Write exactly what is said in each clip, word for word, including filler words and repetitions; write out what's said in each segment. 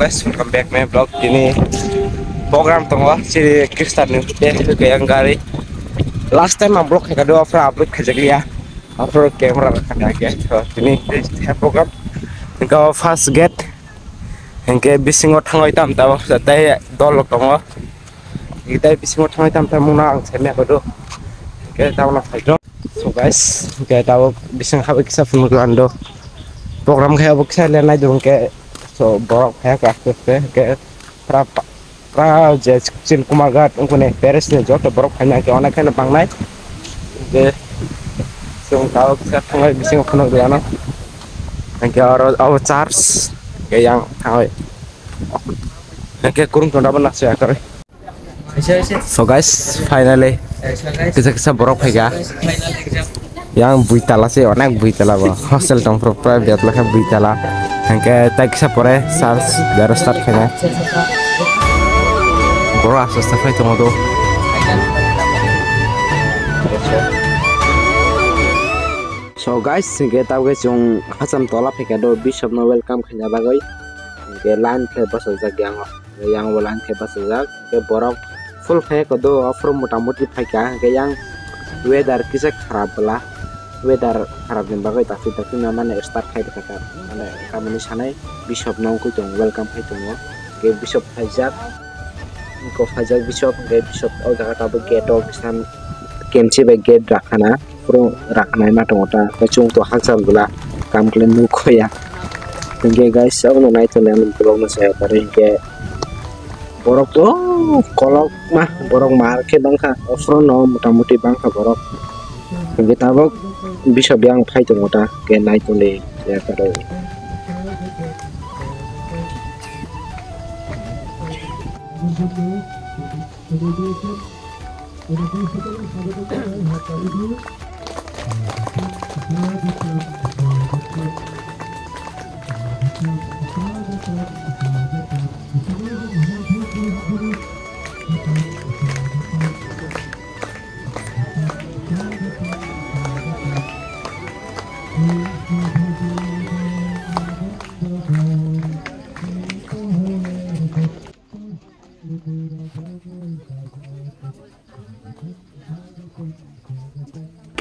Guys, welcome back my vlog. Tini program tongo, chini Kristan ni hote hote yang gari. Last time ang vlog khaikha do, after upload khaijakliya. After camera rakha ya ke. So, tini program. Engka first gate. Engke bisingo thangoi tam tabo, tai dol tongo. Engke tai bisingo thangoi tam tam muna ang semya kodo. Engke tabo na phaido. So guys, engke tabo bising habai kisa phunuk lando. Program khai abo kisa le nai dong ke. So borok phaya ka aste aste ke pra pra je Chil Kumar Ghat ungkune Paris ni joto borok phaina ke onek kheno bangnai. Je sung tao kisa thangai bising phunuk diano. Engke oro abo church ke yang thangai. Engke kurung tonda bo nakse akar. So guys, finally kisa kisa borok phaika. Yang buitala se, onek buitala bo. Hostel tong pro pra biat lakha buitala. Hangke tai kisa pore sars daro start khaina. Borok aste aste phai tongo do. So guys, hingke tabuk chwng hacham tola phaika do, bishop no welcome khaina bagwi. Hingke line khe bachajak yang. Yang bo line khe bachajak, hingke borok full khe kodo, aphuru mota moti phaikha, hingke yang weather kisa kharap bwla, weather kharap ni bagwi dakti dakti no mane start khai rwkha, mane kamini sanai bishop no wngkui tongo, welcome khai tongo, hingke bishop phaijak, wngkok phaijak bishop, hingke bishop o jaga tabuk gate o kisa kemchi bai gate rakhana. Phuru rakhnai ma tongo ta, tei chwng to hakchal bwla kam khlai nuk khoya. Hinkhe guys, abono nai tongnai ang vlog no saya pare hinkhe borok to kolokma, borok mar khe bangkha, o phuru no mota moti bangkha borok. Hinkhe tabuk bishop yang phai tongo ta, khe nai tongdi saya pare.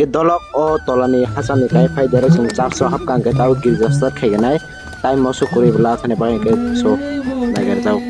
Ke dolok o tolani hachani kai phai dero chwng church o hapkha hwnkhe tabuk girja start khaiganai time o sukuri bwla thani bagwi hwnkhe so naigar jao.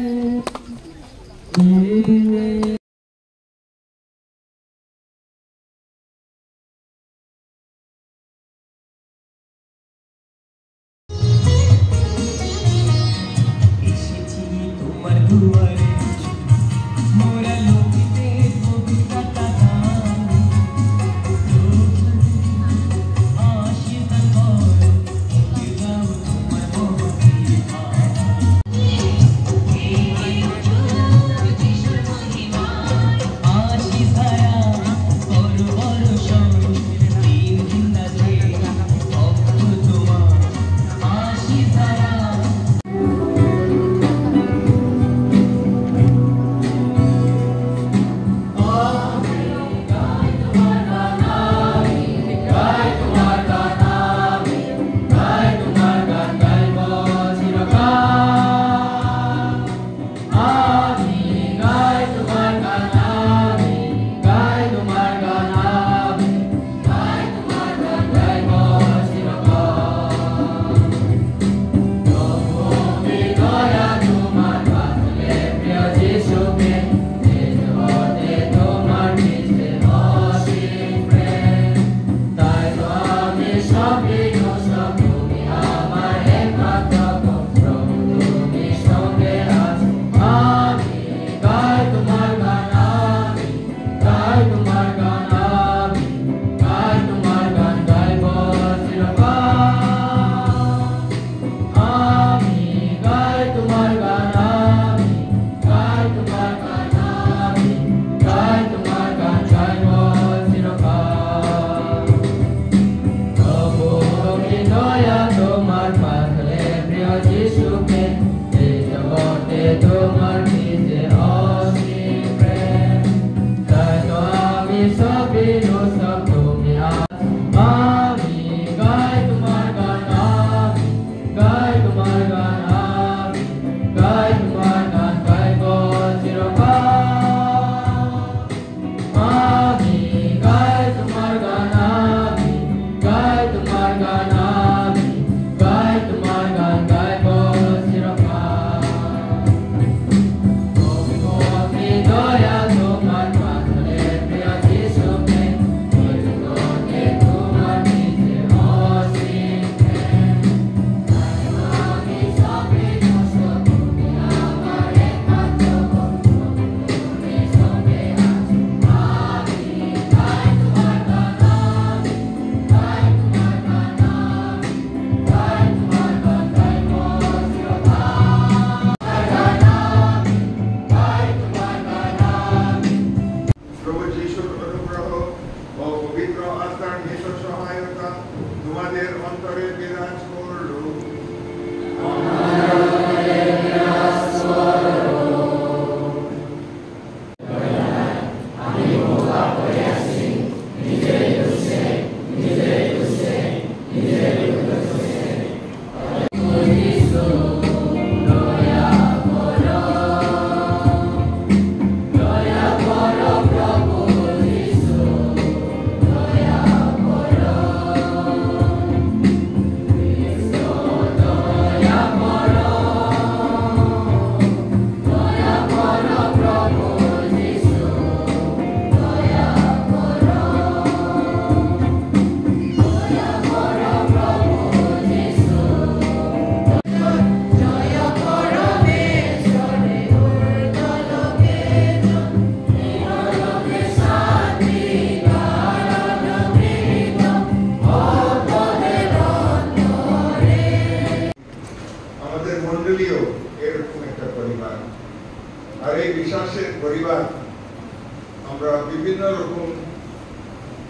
আমরা বিভিন্ন রকম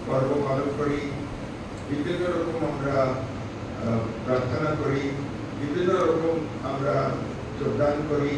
পর্ব পালন করি, বিভিন্ন রকম আমরা, আহ, প্রার্থনা করি, বিভিন্ন রকম আমরা যোগদান করি।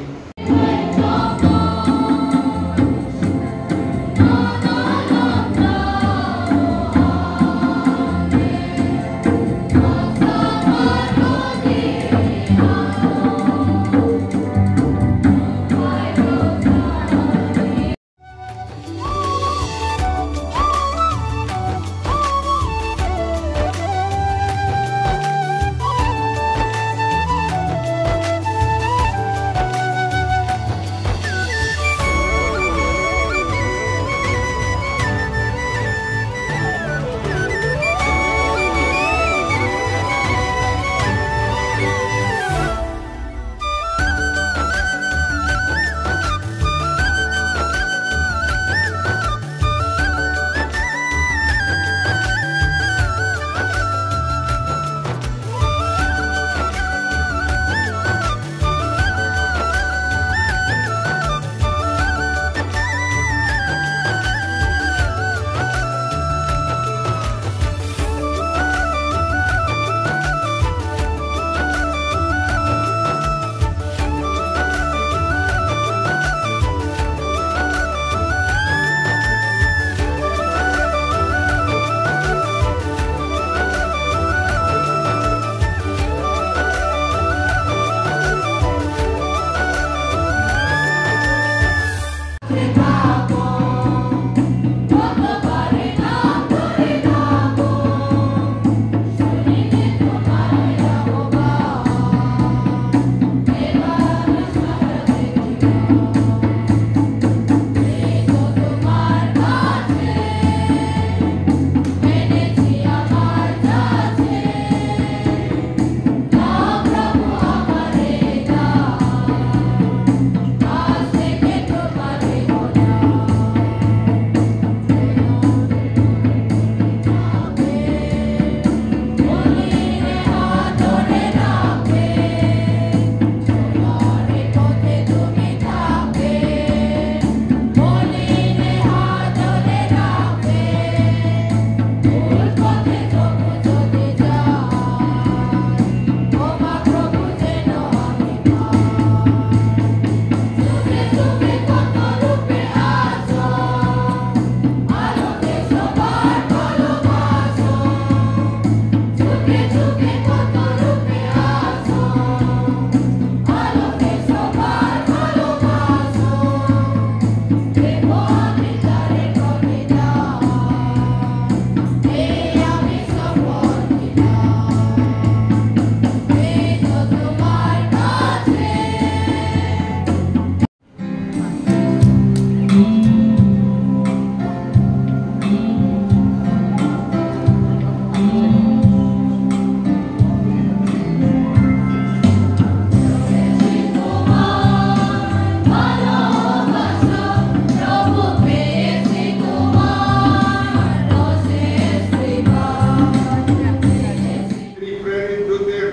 প্রেরিত দূতের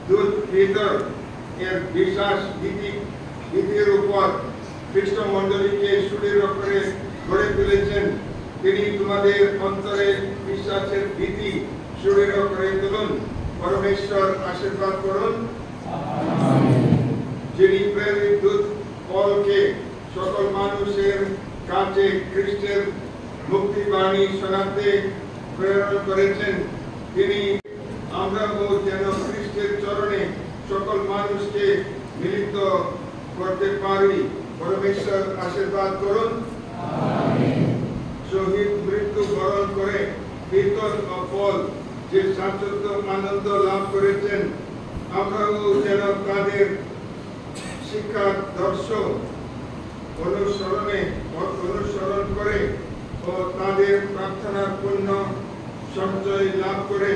দূত পিতর এর বিশ্বাস ভীতি, ভীতির উপর খ্রিস্ট মণ্ডলীকে সুদৃঢ় করে গড়ে তুলেছেন। তিনি তোমাদের অন্তরে বিশ্বাসের ভীতি সুদৃঢ় করে তুলুন। পরমেশ্বর আশীর্বাদ করুন। যিনি প্রেরিত দূত পলকে সকল মানুষের কাছে খ্রিস্টের মুক্তিবাণী শোনাতে প্রেরণ করেছেন, তিনি আমরাও যেন খ্রিস্টের চরণে সকল মানুষকে মিলিত করতে পারি। পরমেশ্বর আশীর্বাদ করুন। শহীদ মৃত্যু বরণ করে পিতর ও পল যে সার্থক আনন্দ লাভ করেছেন, আমরাও যেন তাদের শিক্ষাদর্শ অনুসরণে, অনুসরণ করে ও তাদের প্রার্থনার পুণ্য সঞ্চয় লাভ করে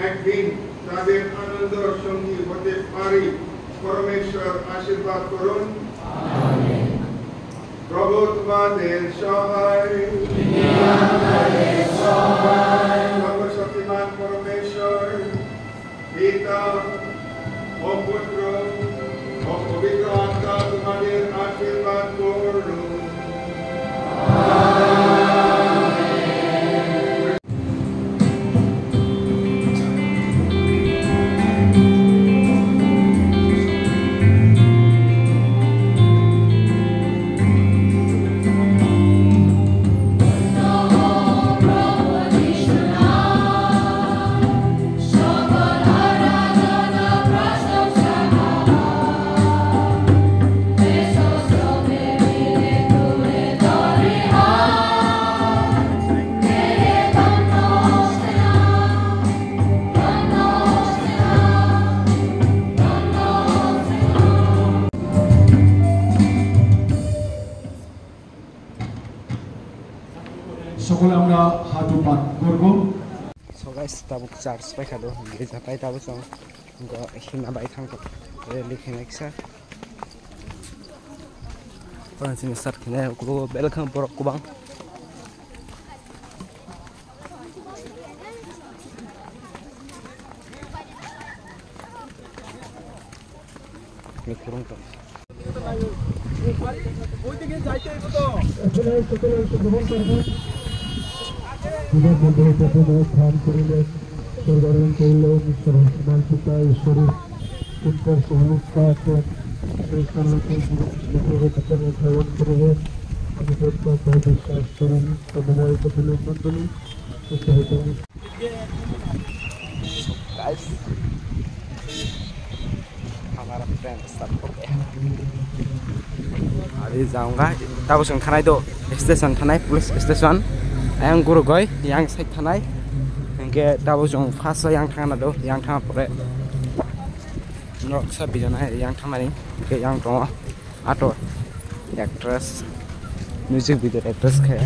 একদিন তাদের আনন্দ সঙ্গী হতে পারি। পরমেশ্বর আশীর্বাদ করুন। প্রভু তোমাদের সহায়। সর্বশক্তিমান পরমেশ্বর, পিতা ও পুত্র ও পবিত্র আত্মা তোমাদের আশীর্বাদ করুন। সকলে আমরা হাত উপাত করব। So guys, tabuk church paikha do, girja pai tabuk chwng go himna bai thang kok, rally khainai kisa. Pora sini start khainai, ukugo belkhang borok kubang. Guys, hamara friend sab ho gaya. Abhi jaunga, tabuk chwng thanai do, station thanai, police station. Ayang guru goi, yang side thanai. Hingke tabuk chwng first o yang thangna do, yang thangna pore. Norok sa bijana yang thangmani, hingke yang tongo. Ato actress, music video actress khe.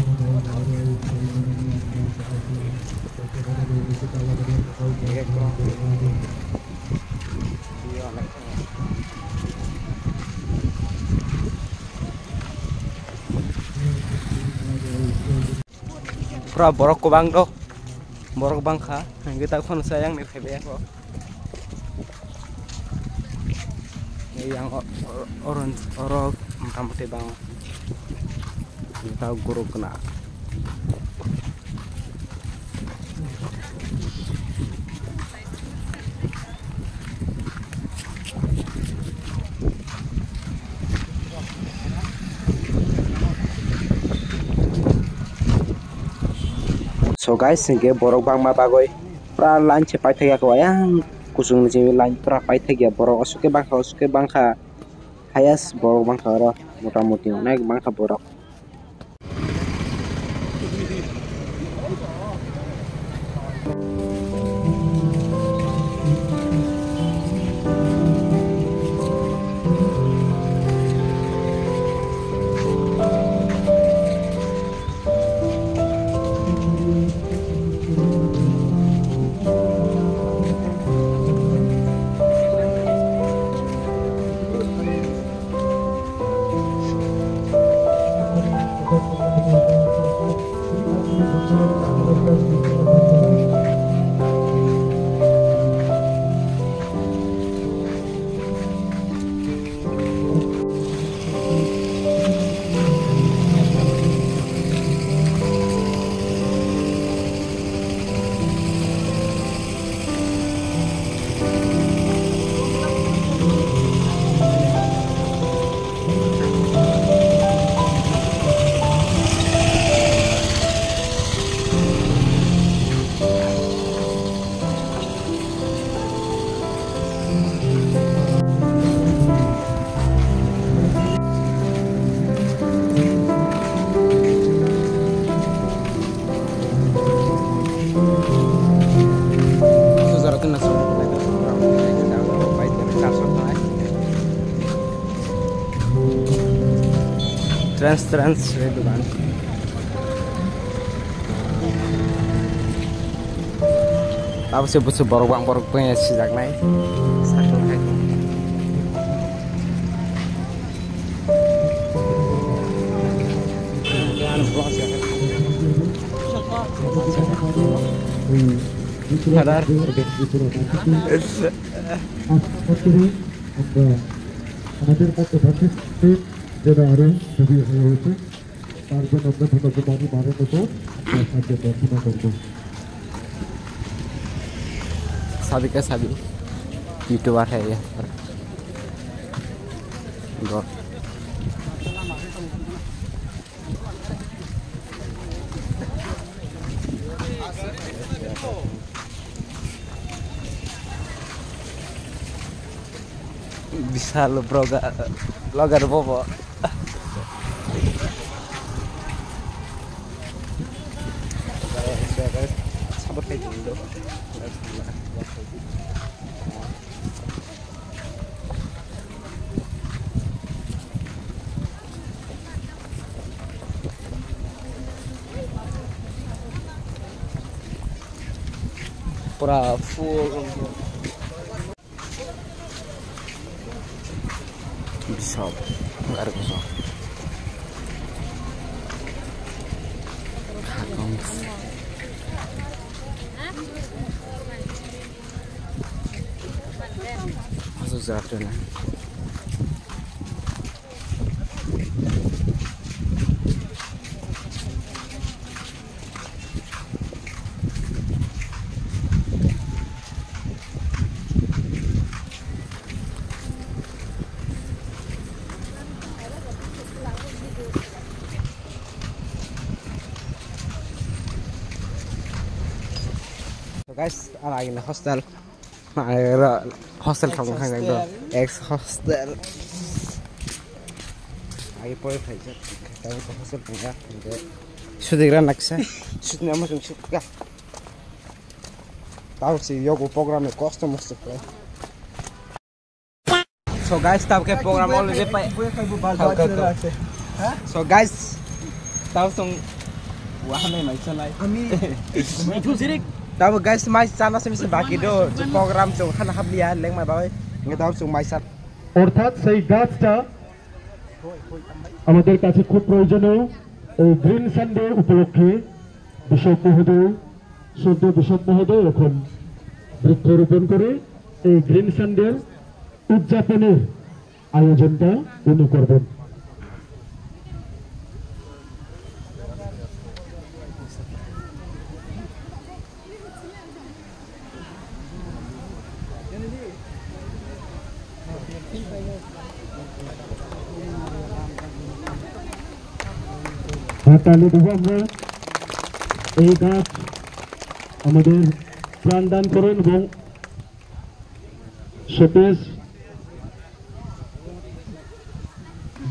Pura borok kwbang do, borok bangkha, hingke tak phano sa yang ni phaibai ako. Yang o-, o-, orange, oro motamoti bang, ta guru gana. So guys, hingke borok bangma bagoi pura line se paithakya kho, ayang kuchung ni simi line pura paithakya, borok aswk khe bangkha, aswk khe bangkha, highest borok bangkha oro, motamoti onek bangkha borok. Trans, trans, eh, dukan. Abo se busu borok bang borok bang sijaknai. Sakno khai. Sadar. Actually, and, uh, another part of that is, যেটা আরো খুবই হয়ে হয়েছে, তার জন্য আমরা ধন্যবাদ জানাই মাননীয় স্যারকে প্রার্থনা করব। Sabi ka sabi, YouTuber hai ya. Go. Bisal vlogger, vlogger bobo. Sabar kai dulu. Pura full. Bisok, gari kosong. Khakong. Masuk jaga tu na. So guys, ang agini hostel. Ang ro hostel thang thang do. Ex hostel. Agi pore phaijak. Tamo hostel thang ya. Sudigra naksa. Sudni amo sung sukka. Tamo si yogo program ni kosto mosto khlai. So guys, tabuk khe program already pai. Thang, thang, thang. So guys, tabuk chwng wahanai mai chalai. Ami. Tabuk guys, mai chana simi se baki do. Je program chwng khana habliya lengmai bai. Nge tabuk chwng mai sa. অর্থাৎ সেই গাছটা আমাদের কাছে খুব প্রয়োজনীয়। এই green Sunday উপলক্ষে বিশপ মহোদয়, শ্রদ্ধেয় বিশপ মহোদয় এখন বৃক্ষরোপণ করে এই গ্রিন সানডের উদযাপনের আয়োজনটা উনি করবেন। হাততালি দেবো আমরা। এই গাছ আমাদের প্রাণ দান করুন এবং সতেজ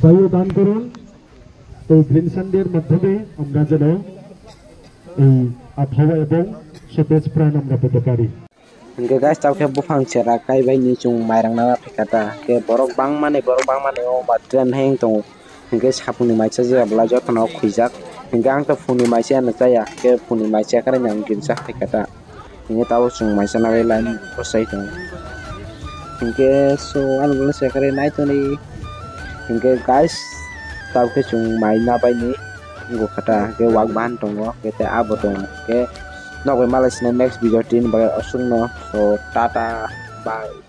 বায়ু দান করুন। এই গ্রিন সানডের মাধ্যমে আমরা যেন এই আবহাওয়া এবং সতেজ প্রাণ আমরা পেতে পারি। Hingke guys, tabuk khe buphang chera kaibai ni chwng mairang nana phaikha ta. Hingke borok bangmani, borok bangmani o ba train heng tongo. Hingke sapungni maisa je bwlai jotono khwijak. Hingke ang to phungni maisa ano chaya. Hingke phungni maisa kwrwini ang girja phaikha ta. Hingke tabuk chwng maisa nagwi line bwsai tongo. Hingke so ano bwlai se kwrwi nai tongdi. Hingke guys, tabuk khe chwng mai nabaini wngkha ta. Hingke wak bahan tongo, hingke tei abo tongo. Hingke nokbai malai sina next video tini bagwi aswkno. So tata, bye.